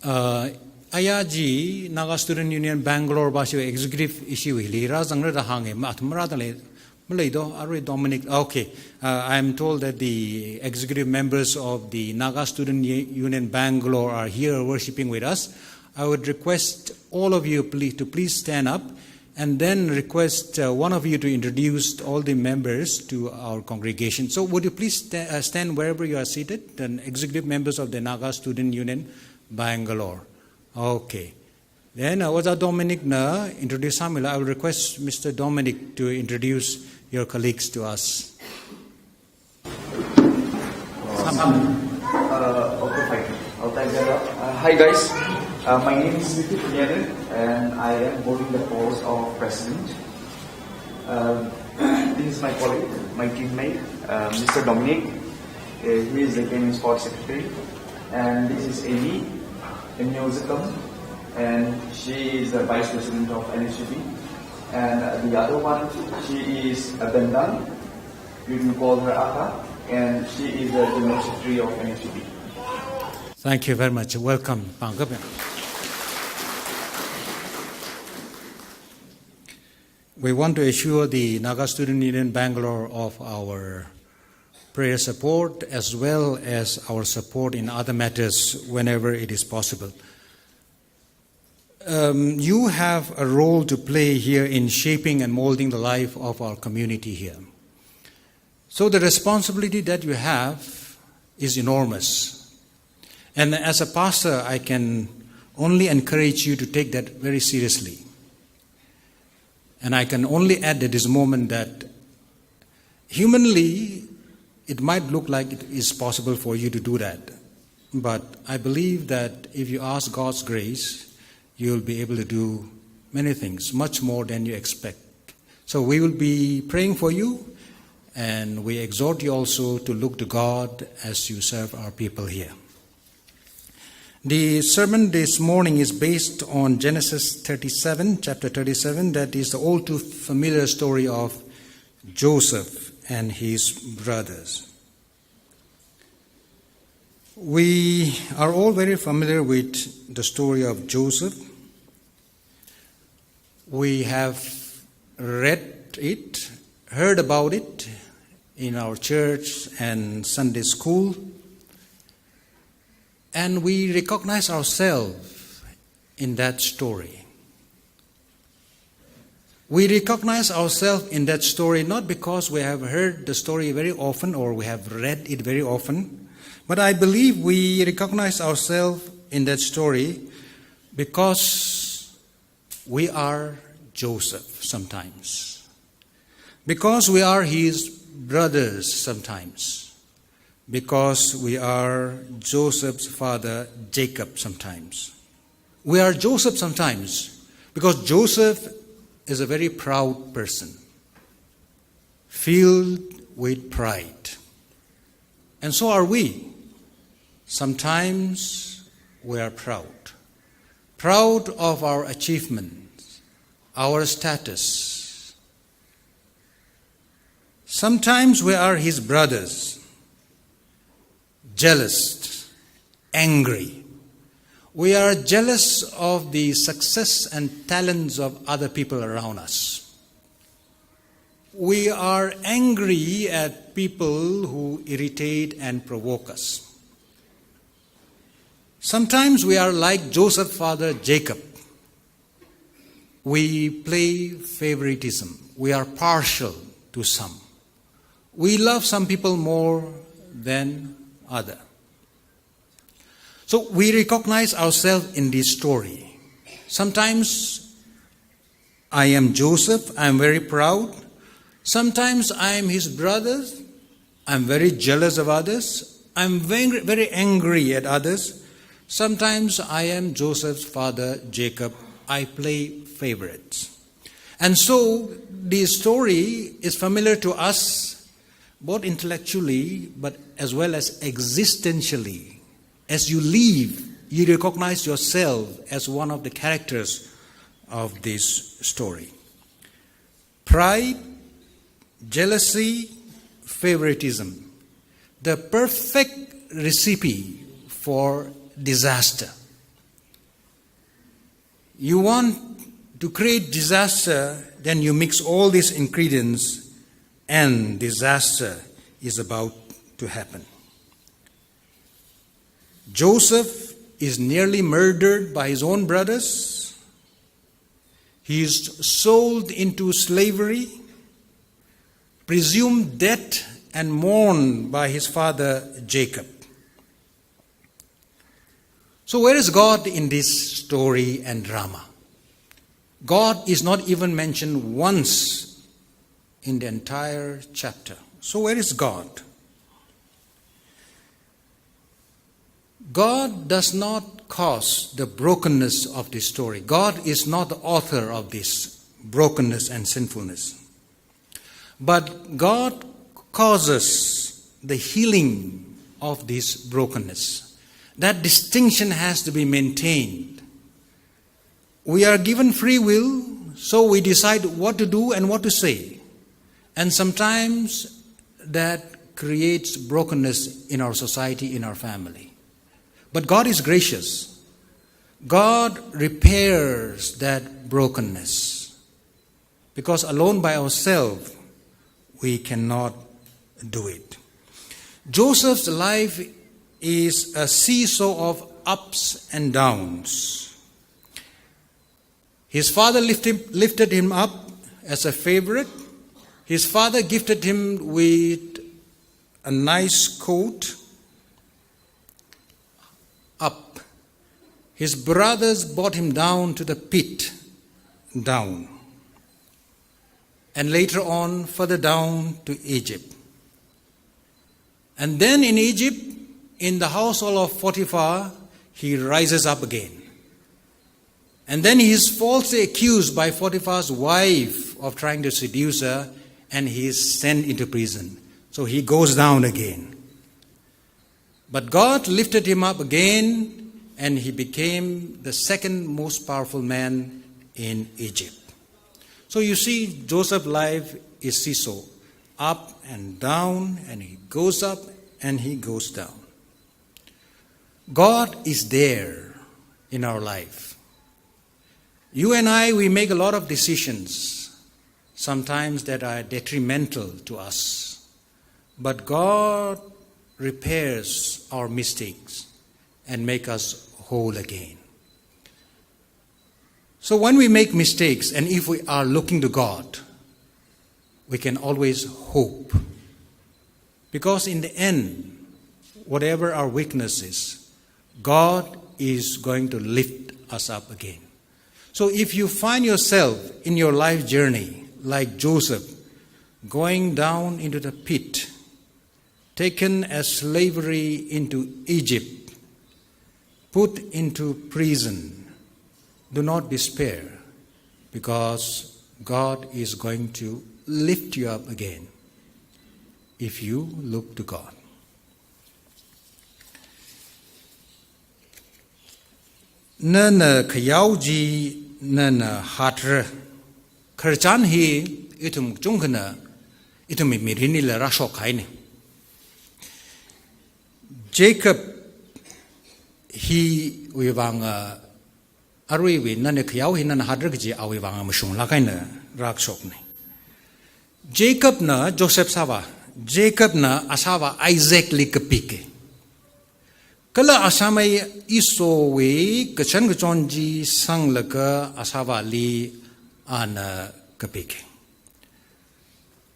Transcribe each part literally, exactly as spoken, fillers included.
Uh, aya chi Naga Student Union Bangalore va shi executive ishi wui hili rāzangra da hānga, ma athum rāda lei, malei do, arui Dominic. Okay, uh, I am told that the executive members of the Naga Student U-, Union Bangalore are here worshipping with us. I would request all of you please, to please stand up and then request, uh, one of you to introduce all the members to our congregation. So would you please sta-, uh, stand wherever you are seated, the executive members of the Naga Student Union Bangalore. Okay. Then, uh, Oja Dominic na introduce sāmila. I will request Mister Dominic to introduce your colleagues to us. Uh, okay, fine. I'll type that up. Uh, hi, guys. Uh, my name is Nikhil Punyanan, and I am holding the post of president. Um, this is my colleague, my teammate, uh, Mister Dominic. Uh, he is the Gaming Sports Secretary. And this is Amy, Amy Ozakam, and she is the Vice President of N H P. And, uh, the other one, she is, uh, Bendang. You can call her Aka, and she is the General Secretary of N H P. Thank you very much. Welcome, Pangkapya. We want to assure the Naga Student Union Bangalore of our prayer support as well as our support in other matters whenever it is possible. Um, you have a role to play here in shaping and molding the life of our community here. So the responsibility that you have is enormous. And as a pastor, I can only encourage you to take that very seriously. And I can only add at this moment that humanly, it might look like it is possible for you to do that. But I believe that if you ask God's grace, you'll be able to do many things, much more than you expect. So we will be praying for you, and we exhort you also to look to God as you serve our people here. The sermon this morning is based on Genesis thirty-seven, chapter thirty-seven, that is the all too familiar story of Joseph and his brothers. We are all very familiar with the story of Joseph. We have read it, heard about it in our church and Sunday school, and we recognize ourselves in that story. We recognize ourselves in that story not because we have heard the story very often or we have read it very often, but I believe we recognize ourselves in that story because we are Joseph sometimes. Because we are his brothers sometimes. Because we are Joseph's father, Jacob, sometimes. We are Joseph sometimes because Joseph is a very proud person, filled with pride. And so are we. Sometimes we are proud. Proud of our achievements, our status. Sometimes we are his brothers, jealous, angry. We are jealous of the success and talents of other people around us. We are angry at people who irritate and provoke us. Sometimes we are like Joseph's father Jacob. We play favoritism. We are partial to some. We love some people more than other. So we recognize ourselves in this story. Sometimes I am Joseph, I am very proud. Sometimes I am his brother, I'm very jealous of others. I'm very, very angry at others. Sometimes I am Joseph's father, Jacob. I play favorites. And so the story is familiar to us, both intellectually, but as well as existentially. As you live, you recognize yourself as one of the characters of this story. Pride, jealousy, favoritism, the perfect recipe for disaster. You want to create disaster, then you mix all these ingredients, and disaster is about to happen. Joseph is nearly murdered by his own brothers. He is sold into slavery, presumed dead, and mourned by his father Jacob. So, where is God in this story and drama? God is not even mentioned once in the entire chapter. So, where is God? God does not cause the brokenness of this story. God is not the author of this brokenness and sinfulness. But God causes the healing of this brokenness. That distinction has to be maintained. We are given free will, so we decide what to do and what to say. And sometimes that creates brokenness in our society, in our family. But God is gracious. God repairs that brokenness. Because alone by ourselves, we cannot do it. Joseph's life is a seesaw of ups and downs. His father lift him, lifted him up as a favorite. His father gifted him with a nice coat. Up. His brothers brought him down to the pit, down. And later on, further down to Egypt. And then in Egypt, in the household of Potiphar, he rises up again. And then he is falsely accused by Potiphar's wife of trying to seduce her, and he is sent into prison. So he goes down again. But God lifted him up again, and he became the second most powerful man in Egypt. So you see, Joseph's life is seesaw, up and down, and he goes up and he goes down. God is there in our life. You and I, we make a lot of decisions, sometimes that are detrimental to us. But God repairs our mistakes and make us whole again. So when we make mistakes, and if we are looking to God, we can always hope. Because in the end, whatever our weakness is, God is going to lift us up again. So if you find yourself in your life journey like Joseph, going down into the pit, taken as slavery into Egypt, put into prison, do not despair, because God is going to lift you up again if you look to God. Nana khayao chi nana hatra. Khararchan hi ithum kachungkhana, ithum mirinlila rāshok kahaina. Jacob hiwui vang, ah, aruiwui nana khayao hi nana hatra kaji awui vang mashunglāk eina rākashokna. Jacobna Joseph sāvā, Jacobna ashāvā Isaacli kapika. Kala ashāmei Esauwui kachan kachon chi sanglaga ashāvāli ana kapika.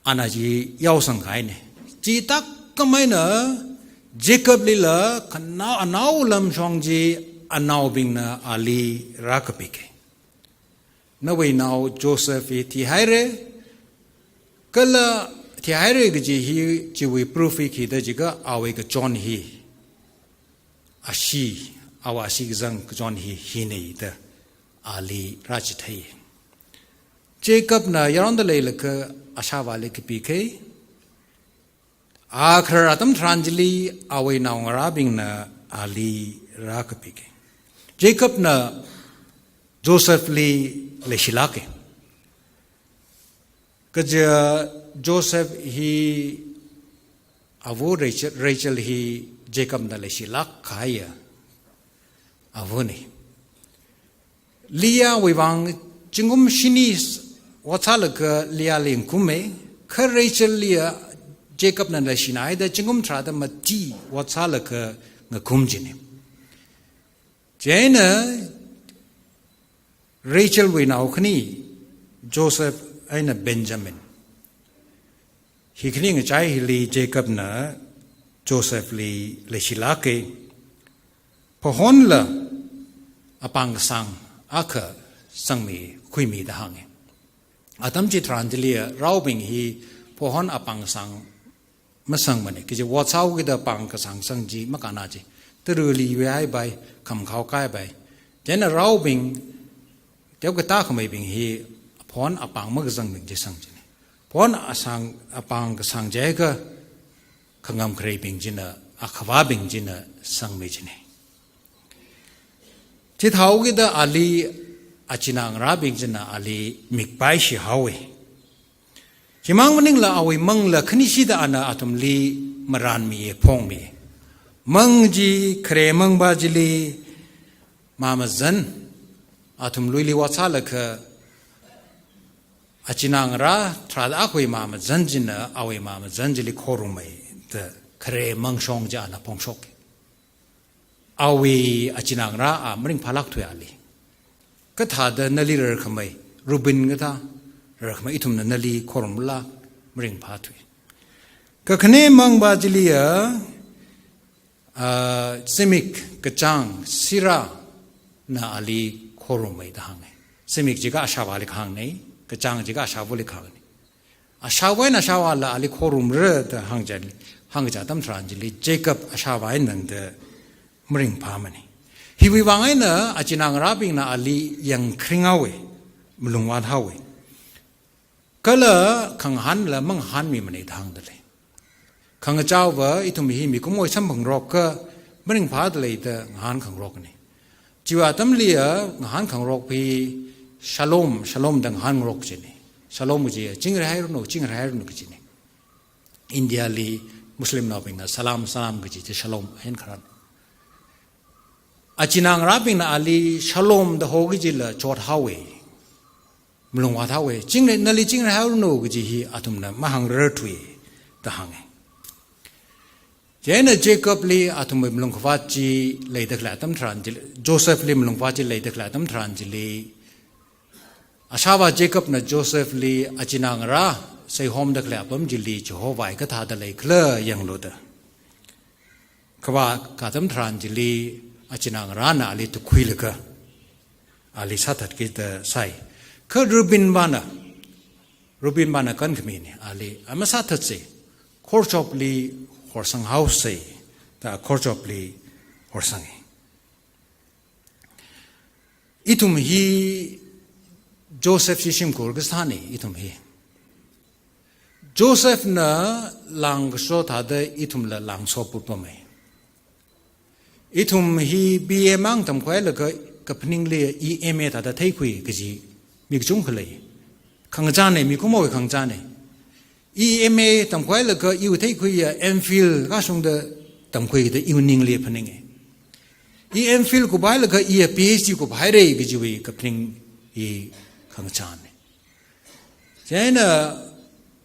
Ana chi yaosang kahaina. Chithākhamei eina Jacoblila khanao, anao lamshong chi anaobingna ali rākapika. Nawui nao Joseph hi thihaira, kala thihaira kaji hi chiwui proof hi khida jiakha awui kachon hi, ashee, awui ashee kazang kachon hi hina da ali rāchithei. Jacobna yaronda leilaga ashāvāli kapika. Akha atam tharan chili awui naongarābingna ali rākapika. Jacobna Josephli leishilāka. Kaja Joseph hi ava Rachel, Rachel hi Jacobna leishilāk kahaiya avana. Leahwui vang zingkum shini s-, ot sālaga Leahli ngakume, kha Rachelli a Jacobna leishinaida zingkum tharāda mati ot sālaga ngakum jine. Chieina Rachelwui nao khani Joseph eina Benjamin. Hi khani ngachai hili Jacobna Josephli leishilāke. Phahonla apāng kasāng akha sangmi khuimi da hānge. Atam chitharan chili raobing hi phahon apāng kasāng masangmane. Kaji ot sāhaokida apāng kasāng sang chi makāna chi. Tara liwui hai bai, khamakhao kai bai. Chieina raobing, teokatā khameibing hi phahon apāng makazangbing chi sang chine. Phahon asāng, apāng kasāng jiakha khangam khareibing china, akhavābing china sangmi chine. Chithāhaokida ali achinā ngarābing china ali mikpaishi haowe. Chimang maningla awui mangla khanishida ana athumli maranmiye, phongmiye. Mang chi khare mang va chili mamazan, athum luili ot sālaga achinā ngarā tharāda akhawui mamazan china awui mamazan chili khorumme da khare mangshong chi ana phongshoke. Awui achinā ngarā a maringphālāk thuiya ali. Kathāda nali rarkhamei, Reuben kathā rarkhamei ithumna nali khorumla maringphā thui. Kakhane mang va chili a, a, zimik, kachāng, sirana ali khorumme da hānge. Zimik jiakha ashāvāli kahāngne, kachāng jiakha ashāvali kahāngne. Ashāvā eina ashāvāla ali khorumra da hāngchān, hāngkachā atam tharan chili Jacob ashāvā eina tangda maringphāmane. Hiwui vang eina achinā ngarābingna ali yangkharing haowe, malungvāt haowe. Kala khangahānla mangahānmimane da hāngdalei. Khangachāva ithum hi mikumowui samphangrok kha maringphādalei da ngahānkhangarokne. Chiwui atamli a ngahānkhangarok hi shalom, shalom da ngahānngarok jine. Shalom kaji chingri hairanu, chingri hairanu kajine. India li Muslimnaobingna salam, salam kaji chi shalom eina kharan. Achinā ngarābingna ali shalom da hokajila chot haowe. Malungvāt haowe. Chingri, nali chingri hairanu kaji hi athumna mahāngrar thuiye da hānge. Chieina Jacobli athumwui malungkhavāt chi leida khalei atam tharan chili, Josephli malungkhavāt chi leida khalei atam tharan chili, ashāvā Jacobna Josephli achinā ngarā seihomda khalei apam chili Jehovahwui kathāda leikhala yanglu da. Khavā atam tharan chili achinā ngarāna ali tukhuilaga ali sāthatki da sai. Kha Reuben vāna, Reuben vāna kankhamine ali, a masāthatse, khorchopli horsang haose da khorchopli horsange. Ithum hi Joseph chi shimkhur kasāne, ithum hi. Josephna lāngkaso thāda ithumla lāngso pupame. Ithum hi B A mang tamkhuilaga kaphaningli I M A thāda theikhui kaji mi kachungkha lei. Khangachāne, mikumowui khangachāne. I M A tamkhuilaga iwui theikhuiya M Phil kashungda tamkhuida iwui ningli phaninge. I M Phil kuphailaga iya P H D kuphaire kajiwui kaphaning hi khangachāne. Chieina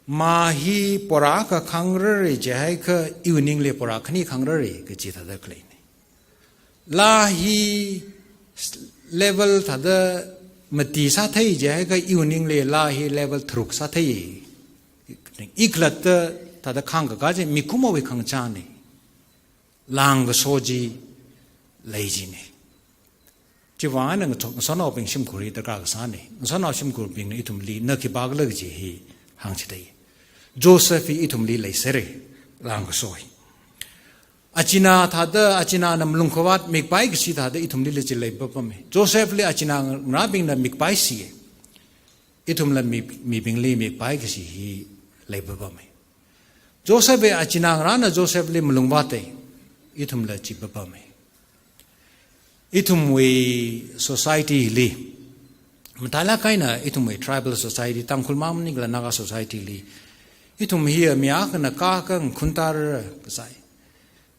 mā hi pora akha khangrare jiakha iwui ningli pora khani khangrare kaji thāda khaleine. Laa hi level thāda mati sāthei jiakha iwui ningli laa hi level tharuk sāthei. I khalatta thāda khangkakā chi mikumowui khangachāne. Lāngkaso chi lei jine. Chiwui vang eina ngaso-, ngasotnaobing shimkhur hi darkar kasāne. Ngasotnao shimkhurbingna ithumli na khipākhala kaji hi hāngchithei. Joseph hi ithumli leisere, lāngkaso hi. Achinā thāda, achināna malungkhavāt mikpai kashi thāda ithumlila chi leipapame. Josephli achinā ngarābingna mikpaisiye. Ithumla mi, mibingli mikpai kashi hi leipapame. Josephwui achinā ngarāna Josephli malungvāte, ithumla chi papame. Ithumwui society li, matailāk eina ithumwui tribal society, Tangkhul mang maningla Naga society li, ithum hi mi akhana kha khangakhun tāra kasai.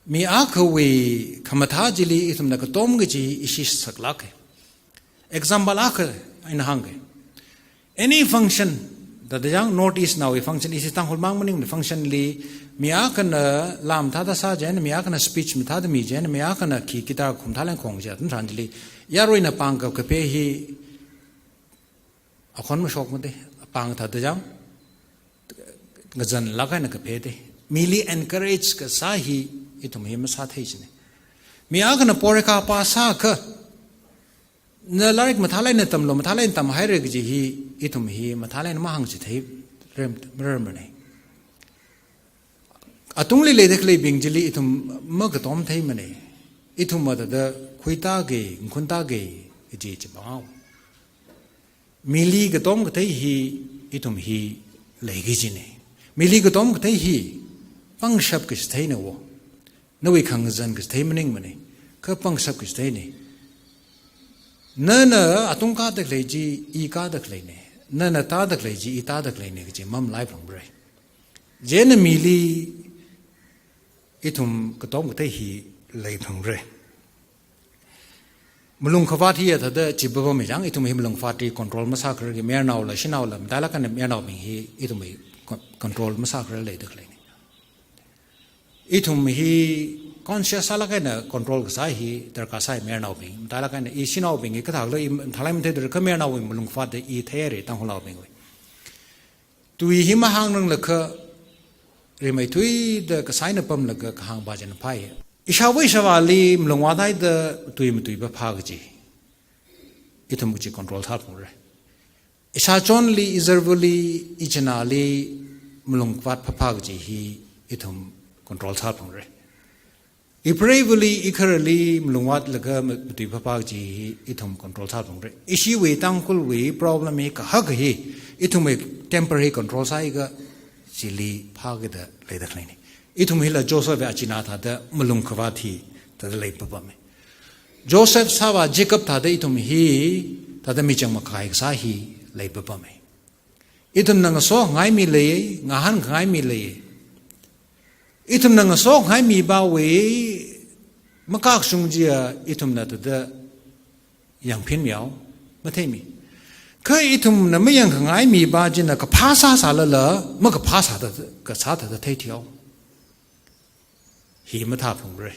Mi akhawui khamathā chili ithumna katom kaji ishi saklāke. Example akha ina hāngga. Any function, thāda jang North East nawui function, ishi Tangkhul mang maningmana, function li mi akhana laa mathāda sā chieina, mi akhana speech mathāda mi chieina, mi akhana khi guitar khum thāleng khong chi atam tharan chili, yaruina pāng kapkaphā hi akhon mashokmade, pāng thāda jang ngazanlāk eina kaphāde. Mili encourage kasā hi ithum hi masāthei chine. Mi akhana porikha pāsākha, na lairik mathālāk eina tamlu, mathālāk eina tamhaira kaji hi, ithum hi mathālāk eina mahāngchithei rem-, mararmane. Atungli leida khaleibing chili ithum makatom theimane. Ithum mathāda khuitāga, ngakhuntāga kaji chi pangao. Mili katom kathei hi, ithum hi leiki kajine. Mili katom kathei hi pangshap kachitheina wo. Nawui khangazan kachithei maningmane, kha pangshap kachitheine. Nana atung kāda khalei chi, i kāda khaleine. Nana tāda khalei chi, i tāda khaleine kaji mamalai phangra. Chieina mili ithum katom kathei hi leiphangra. Malungkhavāt hi thāda chi papam mi jang, ithum hi malungkhavāt hi control masākharar ki, mayarnaola, shanaola, matailāk eina mayarnaobing hi ithum hi con-, control masākharar leida khaleine. Ithum hi conscious sālāk eina control kasā hi darkar sai, mayarnaobing. Matailāk eina i shanaobing hi kathākhala i mathālāk matheithura, kha mayarnaowui malungkhavāt da i theire, Tangkhulnaobingwui. Tui hi mahāngranglaga, rimeithuida kasā eina pamlaga kahāng pā china phāi. Ishāva ishāvāli malungvāthaida tui matui phāphā kaji, ithum kaji control sāphalungra. Ishāchonli, izarvali, ichinali malungvāt phāphā kaji hi ithum control sāphalungra. Ipreiva̱li, ikharali malungvātlaga ma-, matui phāphā kaji hi ithum control sāphalungra. Ishiwui Tangkhulwui problem hi kahak hi, ithumwui temper hi control sāakha chili phākida leida khaleine. Ithum hila Joseph wui achinā thāda malungkhavāt hi thāda leipapame. Joseph sāvā Jacob thāda ithum hi thāda michang makahai kasā hi leipapame. Ithumna ngasokngai mi lei, ngahānkhangai mi lei. Ithumna ngasokngai mipāwui makakshung chiya ithumna thāda yangphinmihaowa, matheimi. Kha ithumna mayangkhangai mipā china kaphā sāsālala, makaphā sāda, kasā thāda theithuihaowa. Hi mathāphalungra.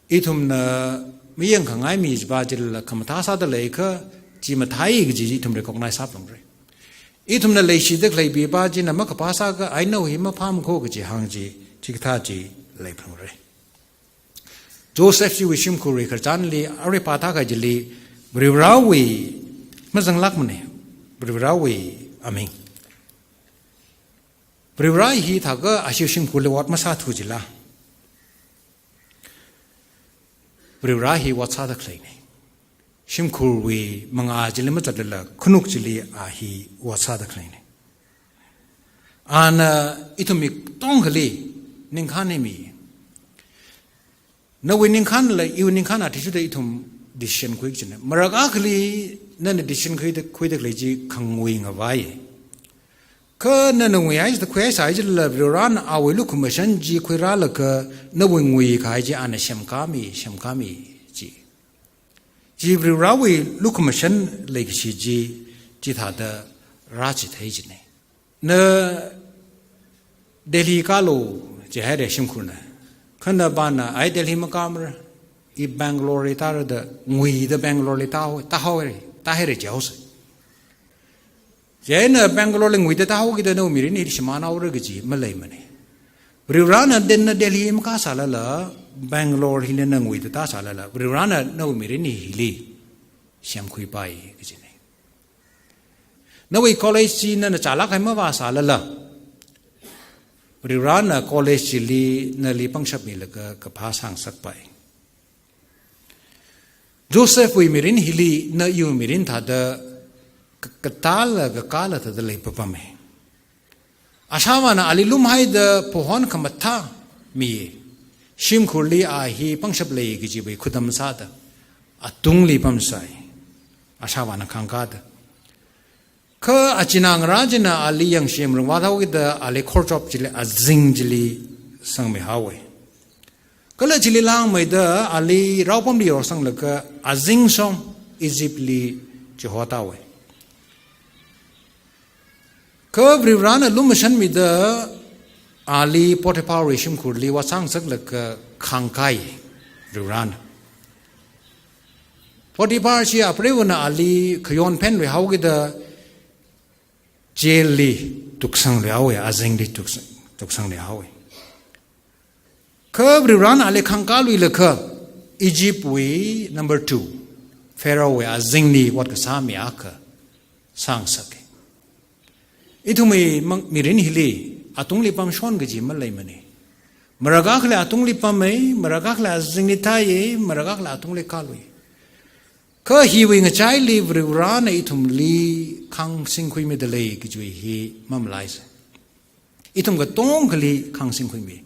Ithumna mayangkhangai mipā chila khamathā sāda leiakha, chi mathāi kaji ithum recognize sāphalungra. Ithumna leishida khalei mipā china makaphā sāakha, ai nawui hi maphāmakho kaji hāng chi, chikathā chi leiphalungra. Joseph chiwui shimkhurwui khararchanli, arui pāthākahai chili, Varivarāwui mazanglākmane, Varivarāwui aming. Varivara hi thākha ashi shimkhurli ot masāthu jila. Varivara hi ot sāda khaleine. Shimkhurwui mangā chili mazatlala khanuk chili a hi ot sāda khaleine. Ana ithum mi katongkhali ningkhān eimi. Nawui ningkhānla, iwui ningkhān athishurda ithum decision khui kachina. Marak akhali nana decision khuida, khuida khalei chi khangui ngavai. Kha nana nguihai chida khuihai sāhai chila Varivarana awui lukhamashan chi khuirālaga nawui nguikahai chi ana semkāmi, semkāmi chi. Chi Varivarawui lukhamashan leikashi chi, chithāda rāchithei chine. Na Delhi kālu jihaire shimkhurna. Kha napāna, ai Delhi makāmara, i Bangalore li tāra da nguida Bangalore li tāhao, tāhaohaire, tāhaire jihaosa. Chieina Bangalore li nguida tāhaokida nawui mirin hi shimānhaora kaji maleimane. Varivarana denna Delhi makāsālala, Bangalore hili na nguida tāsālala, Varivarana nawui mirin hili semkhuipai kajine. Nawui college chi nana chālāk kahai mavāsālala, Varivarana college chili nali pangshap milaga kaphā sāngasakpai. Josephwui mirin hili na iwui mirin thāda ka-, katāla kakāla thāda leipapame. Ashāvāna ali lumhaida phahon khamathā mi, shimkhurli a hi pangshap lei kajiwui khudam sāda, atungli pamsai. Ashāvāna khāngkāda. Kha achinā ngarā china ali yangshi malungvāt haokida ali khorchop chili, azing chili sangmihaowe. Kala chili langmeida ali raopamli yorsanglaga azing shong, Egypt li chihotāhaowa. Kha Varivarana lumashanmida ali Potipharwui shimkhurli vāsangsaklaga khāngkāi Varivarana. Potiphar chi apreivana ali khayon phenluihaokida jail li tuksangluihaowa, azingli tuksang, tuksangluihaowa. Kha Varivarana ali khāngkāluilakha Egypt wui number two, Pharaoh wui azingli ot kasā mi akha sāngasaka. Ithumwui mang-, mirin hili atungli pamshon kaji maleimana. Marākha khalei atungli pama, marākha khalei azingli tāya, marākha khalei atungli kālui. Kha hiwui ngachaili Varivarana ithumli khāngsingkhuimida lei kajiwui hi mamalaisa. Ithum katongali khāngsingkhuimi.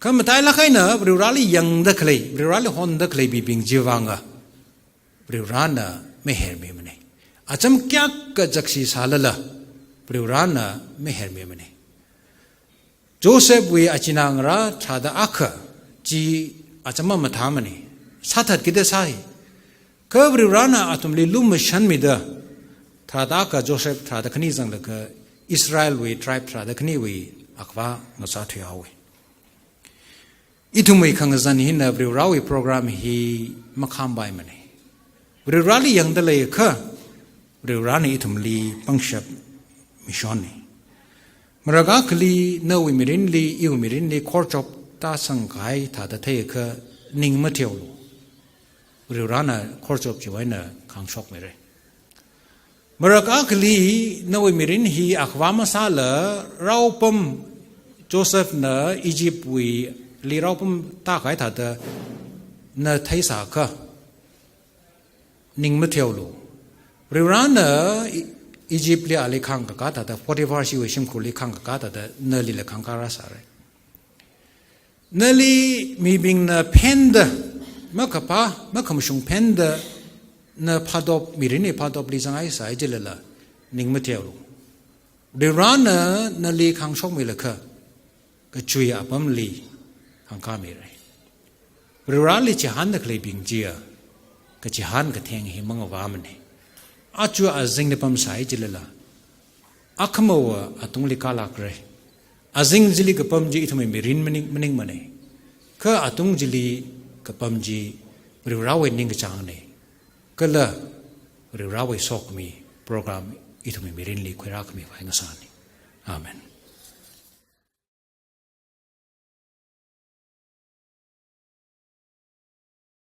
Kha matailāk eina Varivarali yangda khalei, Varivarali honda khaleibing chivānga Varivarana mahermimana. Acham kayākha zakshi sālala Varivarana mahermimana. Josephwui achinā ngarā tharāda akha chi acham mamathāmana. Sāthatkida sāi. Kha Varivarana athumli lumashanmida tharāda akha Joseph tharāda khani zanglaga Israelwui tribe tharāda khaniwui akhava ngasāthuihaowa. Ithumwui khangazan hina Varivarawui program hi makhampaimana. Varivarali yangda leiakha Varivarana ithumli pangshap mishonna. Marākha khalei nawui mirinli, iwui mirinli khorchop tāsangkahai thāda theiakha ning matheolu. Varivarana khorchop chiwui eina khāngshokmira. Marākha khalei nawui mirin hi akhava masāla raopam Josephna Egyptwuili raopam tākahai thāda na theisāakha ning matheolu. Varivarana E-, Egyptli ali khāngkakā thāda, Potiphar shiwui shimkhurli khāngkakā thāda, nalila khāngkā rāsāra. Nali mibingna phenda, makaphā, makhamashung phenda, na phātop, mirinwui phātopli zangngaisai jilala, ning matheolu. Varivarana nali khāngshokmilakha, kachui apamli khāngkāmira. Varivarali chihānda khaleibing chiya, kachihān katheng hi mangavāmana. Aja azingli pamsai jilala, akhamawa atungli kālākra. Azing chili kapam chi ithumwui mirin maning, maningmana. Kha atung chili kapam chi Varivarawui ningkachāngna. Kala Varivarawui sokhami program ithumwui mirinli khuirākhami khavai ngasāna. Amen.